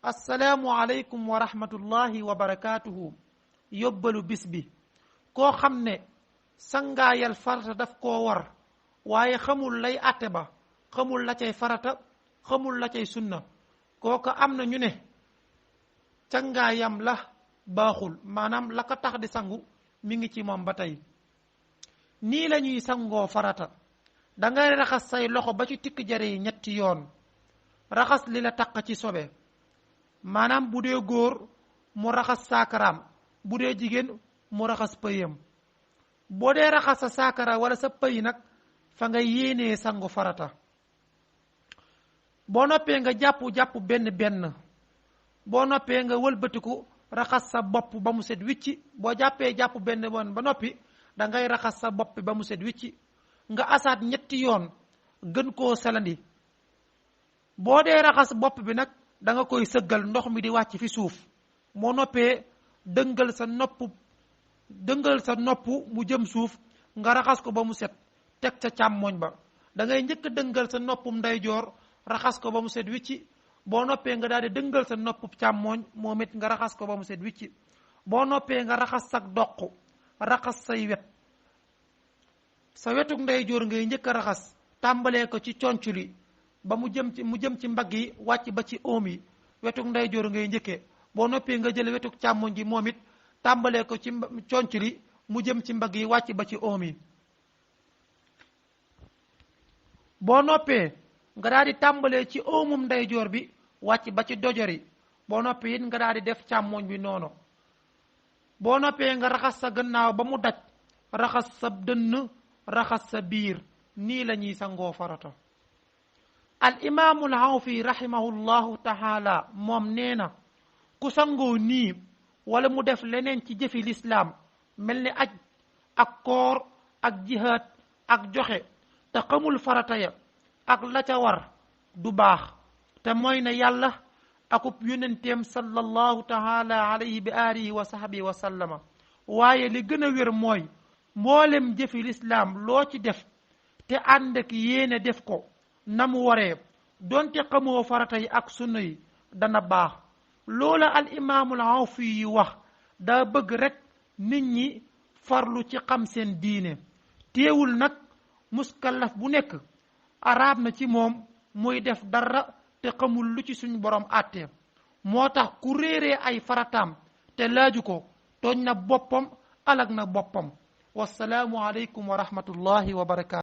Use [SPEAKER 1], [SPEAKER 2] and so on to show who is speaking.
[SPEAKER 1] assalaamu aleykum wa rahmatullahi wa barakaatuhu yóbbalu bis bi koo xam ne sangaayal farata daf koo war waaye xamul lay àtte ba xamul la cay farata xamul la cay sunna kooka am na ñu ne cangaayam la baaxul maanaam la ko tax di sangu mi ngi ci moom ba tey nii la ñuy sangoo farata dangay raxas say loxo ba ci tikk jare yi ñetti yoon raxas li la taq ci sobe maanaam bu dee góor mu raxas saakaraam bu dee jigéen mu raxas pëyam boo dee raxas sa saakara wala sa pëy nag fa nga yéenee sangu farata boo noppee nga jàpp benn benn boo noppee nga wëlbatiku raxas sa bopp ba mu set wicci boo jàpp benn yoon ba noppi da ngay raxas sa bopp ba mu set wicci nga asaat ñetti yoon gën koo salandi boo dee raxas bopp bi nag da nga koy sëggal ndox mi di wàcc fi suuf moo noppee dëngal sa nopp mu jëm suuf nga raxas ko ba mu set teg ca càmmooñ ba da ngay njëkk dëngal sa noppum ndeyjoor raxas ko ba mu set wicci boo noppee nga daal di dëngal sa noppum càmmooñ moom it nga raxas ko ba mu set wicci boo noppee nga raxas sa doq raxas say wet sa wetuk ndeyjoor ngay njëkk a raxas tàmbalee ko ci conc li ba mu jëm ci mbagg yi wàcc ba ci oom yi wetuk ndeyjoor ngay njëkkee boo noppee nga jël wetuk càmmoñ gi moom it tàmbalee ko ci conc li mu jëm ci mbagg yi wàcc ba ci oom yi boo noppee nga daal di tàmbalee ci oomum ndeyjoor bi wàcc ba ci dojor yi boo noppee it nga daal di def càmmoñ bi noonu boo noppee nga raxas sa gannaaw ba mu daj raxas sa dënn raxas sa biir nii la ñuy sangoo farata al imaamul Awfi rahimahullahu taala moom nee na ku sangoo nii wala mu def leneen ci jëfi lislaam mel ni aj ak koor ak jihaad ak joxe te xamul farata ya ak la ca war du baax te mooy na yàlla akub yonenteem sallallahu taala alayhi bi alihi wa sahbihi wa sallama waaye li gën a wér mooy mboolem jëfi lislaam loo ci def te ànd ak yéene def ko na mu waree donte xamoo farata yi ak sunna yi dana baax loola al imaamul Awfi yi wax daa bëgg rek nit ñi farlu ci xam seen diine teewul nag muskallaf bu nekk araab na ci moom muy def dara te xamul lu ci suñu borom àtte moo tax ku réeree ay farataam te laaju ko tooñ na boppam alag na boppam wassalaamu aleykum wa rahmatullahi wa barakaatu